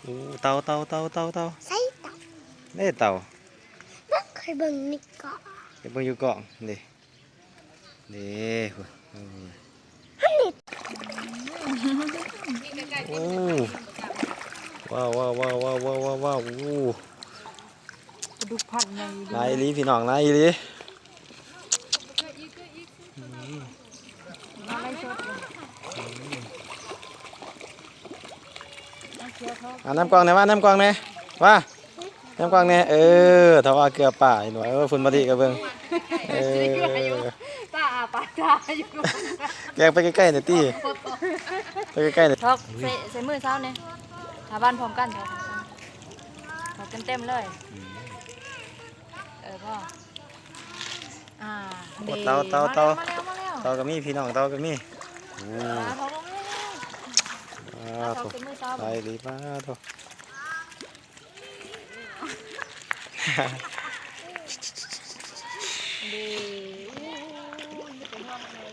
ໂອ້ ເຕົາ ເຕົາ ເຕົາ ເຕົາ ເຕົາ ໃສເຕົາ? ເດ້ເຕົາ ເບິ່ງ ຂ້ອຍເບິ່ງໃນກ້ອງ ໄປເບິ່ງຢູ່ກ້ອງເດ້ ເດ້ ພຸ້ນ ເບິ່ງ ຫັ້ນເດ້ ໂອ້ ວ້າວ ວ້າວ ໂອ້ ປາດຸກພັນໃຫຍ່ ຫຼາຍອີ່ຫຼີພີ່ນ້ອງ ຫຼາຍອີ່ຫຼີ. ອືມ ມາໄລຟ໌ສົດ ອືມ ອ່າ ນຳກ້ອງແດ່ ວ່າ ນຳກ້ອງແດ່ ວ່າ ນຳກ້ອງແດ່ ເອີ ຖ້າວ່າເກືອປາ ເຫັນບໍ່ ເອີ ພຸ້ນ ມາດີກໍເບິ່ງ ເອີ ຕາອາປາກຕາຢູ່ ແກງໄປໃກ້ໆ ແດ່ຕິ ໄປໃກ້ໆ ແດ່ ຖອກໃສ່ ໃສ່ມືເຊົາແດ່ ຫາບ້ານພ້ອມກັນ ຖອກ ຖອກເຕັມໆ ເລີຍ ອືມ ເອີ ພໍ ອ່າ ໂອ້ ເດ້ ເຕົາ ເຕົາ ເຕົາ ມາແລ້ວ ມາແລ້ວ ເຕົາກໍມີ ພີ່ນ້ອງ ເຕົາກໍມີ ໂອ້ ອ່າ ເຕົາກໍມີ ອ່າ ເຕົາກໍມີ ເຕົາ ຫຼາຍອີ່ຫຼີ ປາໂທ້ ເດ້ ໂອ້ຍ ມີແຕ່ງາມເລີຍ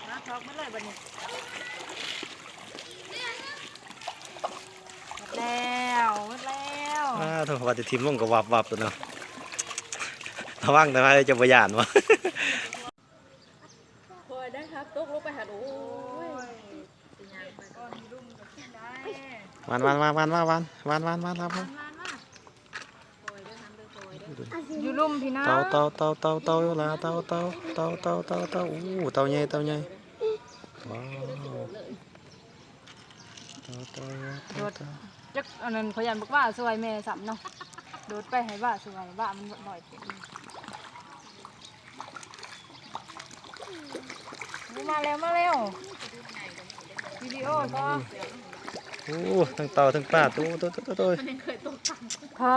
ມາຖອກໝົດເລີຍບັດນີ້. ໝົດແລ້ວ ໝົດແລ້ວ ອ້າໂທ້ ວ່າຈະຖິ້ມລົງກໍວັບໆ ໂຕເນາະ ລະວັງແຕ່ວ່າຈະບໍ່ຢ້ານບໍ່ ໂອ້ຍ ໄດ້ຮັບຕົກລົງໄປຫັ້ນ ໂອ້ຍ ວານ ວານ ວານ ວານ ວານ ວານ ວານ ວານ ວານ ວານ ຢູ່ລຸ່ມພີ້ນະ ເຕົາ ເຕົາ ເຕົາ ເຕົາ ເຕົາ ລາ ເຕົາ ເຕົາ ເຕົາ ເຕົາ ເຕົາ ເຕົາ ໂອ້ ເຕົາໃຫຍ່ ເຕົາໃຫຍ່ ວ້າວ ເຕົາ ເຕົາ ເຕົາ ໂດດ ເຕົາ ຈັກອັນນັ້ນ ຂ້ອຍຢ້ານບັກຫວ້າຊ່ວຍແມ່ຊ້ຳເນາະ ໂດດໄປໃຫ້ຫວ້າຊ່ວຍ ຫວ້າມັນໜ້ອຍເຕັມ ໂອ້ ມາແລ້ວ ມາແລ້ວ ວິດີໂອ ພໍ ໂອ້ ທັງເຕົາທັງປາ ໂຕ ໂຕ ໂຕ ໂຕ ພໍ